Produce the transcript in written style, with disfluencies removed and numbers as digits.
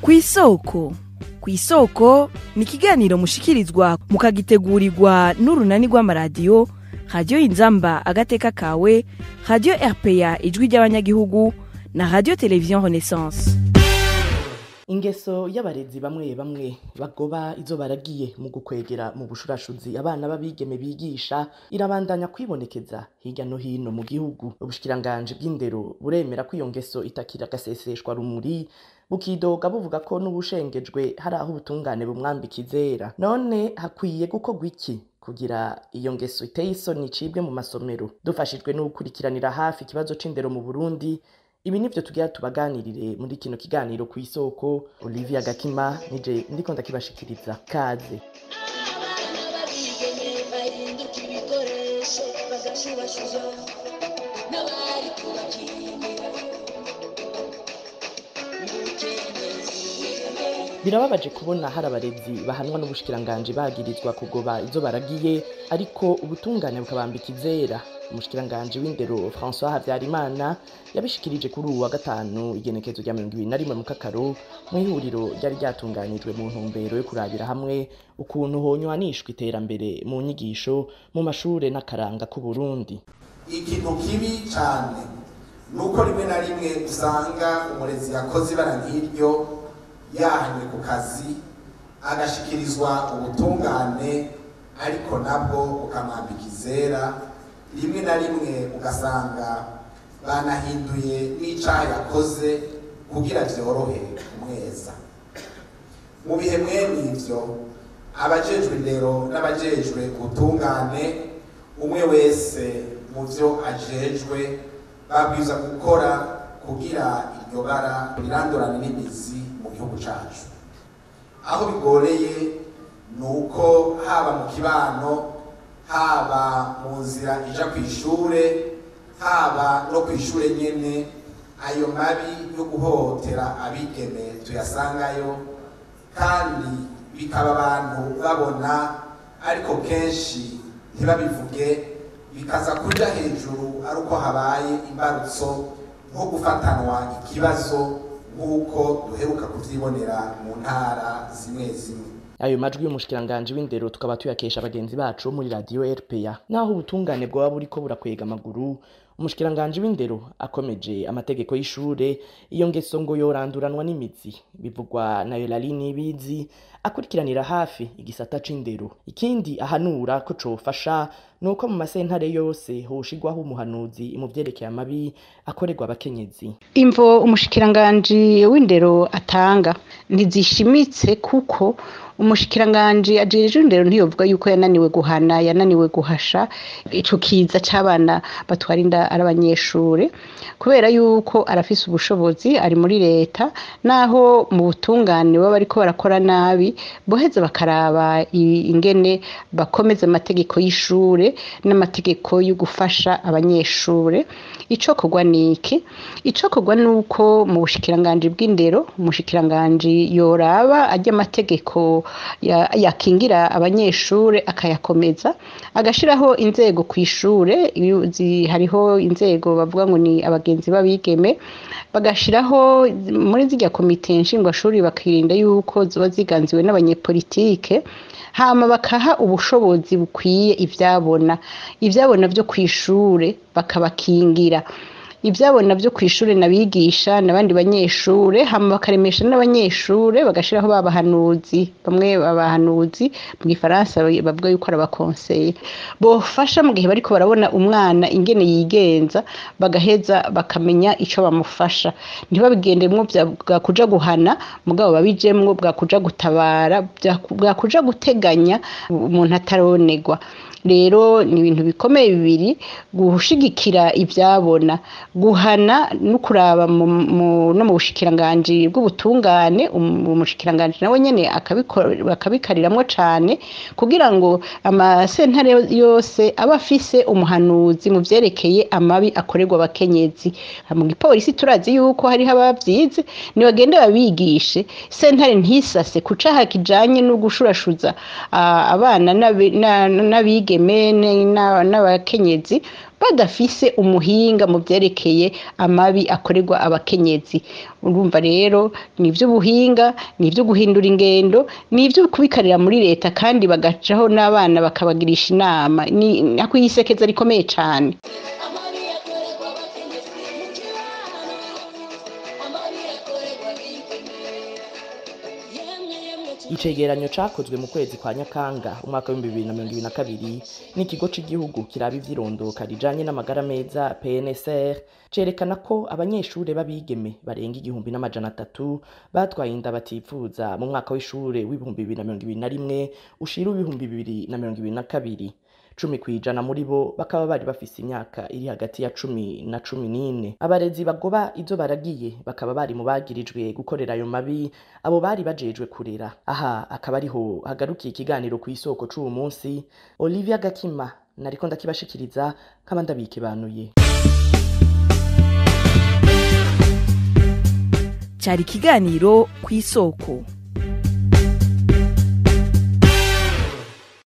Kw'isoko. Kw'isoko ni ikiganiro mushikirizwa mukagitegurirwa n'urunani rw'amaradiyo Radiyo Inzamba Agateka Kawe, Radiyo RPA Ijwi ry'Abanyagihugu na Radiyo Televiziyo Renaissance. Ingeso y'abarezi bamwe bamwe bagoba izo baragiye mu gukwegera mu bushurashuzi abana b'abigeme bigisha irabandanya kwibonekeza hirya no hino mu gihugu. Ubushikiranganji bw'indero buremera ko iyo ngeso itakira agaseseshwa rumuri, bukidoga buvuga ko n'ubushengejwe hari aho ubutungane bumwambika izera. None hakwiye gukorwa iki kugira iyo ngeso iteye isoni icibwe mu masomero? Dufashijwe n'ugukurikiranira hafi ikibazo c'indero mu Burundi, ibi nivyo tugira tubaganirire muri kino kiganiro Kw'isoko. Olivia Gakima nije ndiko ndakibashikiriza. Kaze. Abana b'abigeme bahinduka ibikoresho, bagashubashuza n'abari kubakingira. Birababaje kubona hari abarezi bahanwa n'ubushikiranganji bagirizwa kugoba izo baragiye, ariko ubutungane bukabambika izera. Umushikiranganji w'indero François Habyarimana yabishikirije kuri uwu wa gatanu, igenekezo rya 21 mu Kakaro, mu ihuriro ryari ryatunganijwe mu ntumbero yo kurabira hamwe ukuntu honywanishwa iterambere mu nyigisho mu mashure n'akaranga k'Uburundi. Ikintu kibi cane nuko rimwe na rimwe usanga umurezi yakoze ibara nk'iryo yahanywe ku kazi, agashikirizwa ubutungane, ariko nabwo bukamwambika izera. Rimwe na rimwe ugasanga banahinduye n'icaha yakoze kugira vyorohe kumweza. Mu bihe mwene ivyo, abajejwe indero n'abajejwe ubutungane, umwe wese mu vyo ajejwe, babwirizwa gukora kugira iryo bara rirandurane n'imizi mu gihugu cacu. Aho bigoreye ni uko haba mu kibano, haba mu nzira ija kw'ishure, haba no kw'ishure nyene, ayo mabi yo guhohotera abigeme tuyasangayo, kandi bikaba abantu babona, ariko kenshi ntibabivuge, bikaza kuja hejuru ari uko habaye imbarutso nko gufatanwa ikibazo, nk'uko duheruka kuvyibonera mu ntara zimwe zimwe. Ayo majwi y'umushikiranganji w'indero tukaba tuyakesha bagenzi bacu bo muri Radiyo RPA. Naho ubutungane bwoba buriko burakwega amaguru, umushikiranganji w'indero akomeje amategeko y'ishure, iyo ngeso ngo yoranduranwa n'imizi. Bivugwa na Yolali Nibizi akurikiranira hafi igisata c'indero. Ikindi ahanura ko cofasha nuko mu masentare yose hoshigwaho umuhanuzi mu vyerekeye amabi akorerwa abakenyezi. Imvo umushikiranganji w'indero atanga ntizishimitse, kuko umushikiranganji ajejwe indero ntiyovuga yuko yananiwe guhana, yananiwe guhasha ico kiza c'abana batwara inda ari abanyeshure, kubera yuko arafise ubushobozi, ari muri leta. Naho mu butungane baba bariko barakora nabi, boheza bakaraba ingene bakomeza amategeko y'ishure n'amategeko yo gufasha abanyeshure. Icokorwa niki? Icokorwa nuko mu bushikiranganji bw'indero umushikiranganji yoraba arya amategeko yakingira abanyeshure akayakomeza, agashiraho inzego kw'ishure. Hariho inzego bavuga ngo ni abagenzi b'abigeme, bagashiraho muri zirya komite nshingwashuri, bakirinda yuko ziba ziganziwe n'abanyepolitike, hama bakaha ubushobozi bukwiye ivyabona vyo kw'ishure, bakabakingira ivyabona vyo kw'ishure n'abigisha n'abandi banyeshure, hama bakaremesha n'abanyeshure, bagashiraho babahanuzi, bamwe babahanuzi mu gifaransa bavuga yuko ari abakonseye, bofasha mu gihe bariko barabona umwana ingene yigenza, bagaheza bakamenya ico bamufasha. Ntibabigendemwo bwa kuja guhana, mugabo babijemwo bwa kuja gutabara, bwa kuja guteganya umuntu ataronegwa. Rero ni ibintu bikomeye bibiri: gushigikira ivyabona, guhana no kuraba no mu bushikiranganji bw'ubutungane, umushikiranganji nawe nyene akabikariramwo cane, kugira ngo amasentare yose aba afise umuhanuzi mu vyerekeye amabi akorerwa abakenyezi. Mu gipolisi turazi yuko hariho abavyize, nibagende babigishe. Sentare ntisase ku caha kijanye no gushurashuza abana n'abigeme n'abakenyezi. Badafise umuhinga mu vyerekeye amabi akorerwa abakenyezi. Urumva rero ni ivy'ubuhinga, ni ivyo guhindura ingendo, ni ivyo kubikarira muri leta, kandi bagacaho n'abana bakabagirisha inama. Ni akwiyisekeza rikomeye cane. Amabi akorerwa abakenyezi mu kibano, amabi akorerwa abigeme, yemwe yemwe. Icegeranyo cakozwe mu kwezi kwa Nyakanga umwaka w'2022 n'ikigo c'igihugu kiraba ivyirondoka rijanye n'amagara meza, PNSR, cerekana ko abanyeshure b'abigeme barenga 1300 batwaye inda batipfuza mu mwaka w'ishure w'2021 ushira w'2022. 10% muri bo bakaba bari bafise imyaka iri hagati ya 10 na 14. Abarezi bagoba izo baragiye bakaba bari mu bagirijwe gukorera ayo mabi abo bari bajejwe kurera. Aha akaba ariho hagarukiye ikiganiro Ku Isoko c'uwu munsi. Olivia Gakima nariko ndakibashikiriza, nkaba ndabikebanuye. Cyari ikiganiro Ku Isoko.